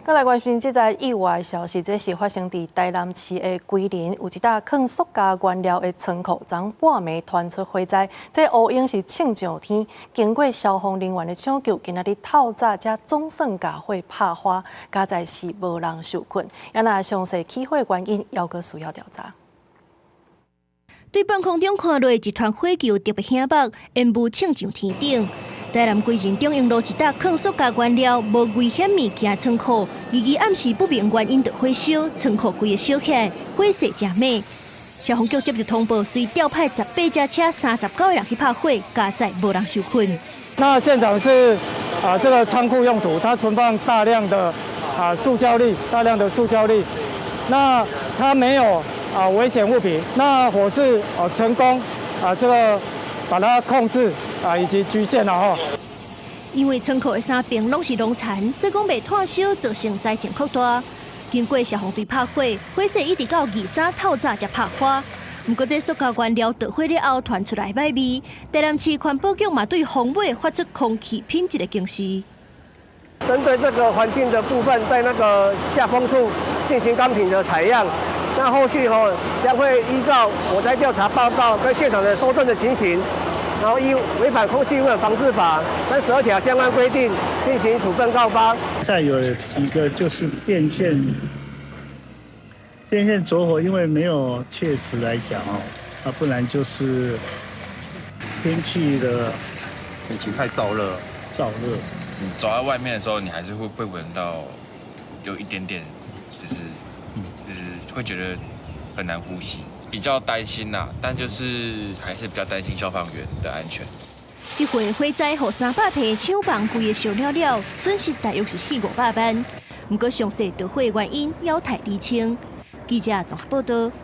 閣來關心這則意外消息，這是發生佇台南市的龜林，有一搭囥塑膠原料的倉庫，昨半暝傳出火災，這烏煙是衝上天。經過消防人員的搶救，今仔日透早才總算共火拍花，佳哉是無人受困。啊若詳細起火原因，猶閣需要調查。對半空中看落，一團火球特別顯目，煙霧衝上天頂。台南歸仁中庸路一搭囥塑膠原料無危險物件倉庫，22暗時不明原因著火燒，倉庫規个燒起來，火勢誠猛。消防局接著通報，隨調派18架車、39個人去拍火，佳哉無人受困。那現場是這個倉庫用途，它存放大量的塑膠粒，大量的塑膠粒。那它沒有危險物品，那火勢成功這個把它控制以及局限了吼。因為倉庫的三爿攏是農田，所以講袂湠燒，造成災情擴大。經過消防隊拍火，火勢一直到23透早才拍花。毋過這塑膠原料著火了後傳出來歹味，台南市環保局嘛對風尾發出空氣品質的警示。針對這個環境的部分，在那個下風處進行鋼瓶的採樣，那後續吼將會依照火災調查報告跟現場的搜證的情形，然後依違反空氣污染防治法32條相關規定進行處分告發。再有一個就是電線，電線著火，因為沒有確實來講哦，不然就是天氣的天氣太燥熱，燥熱。你走在外面的時候，你還是會被聞到有一點點，就是會覺得很難呼吸，比較擔心啦，但就是還是比較擔心消防員的安全。這回火災予300坪廠房規个燒了了，損失大約是四五百萬。毋過詳細著火原因猶待釐清。記者綜合報道。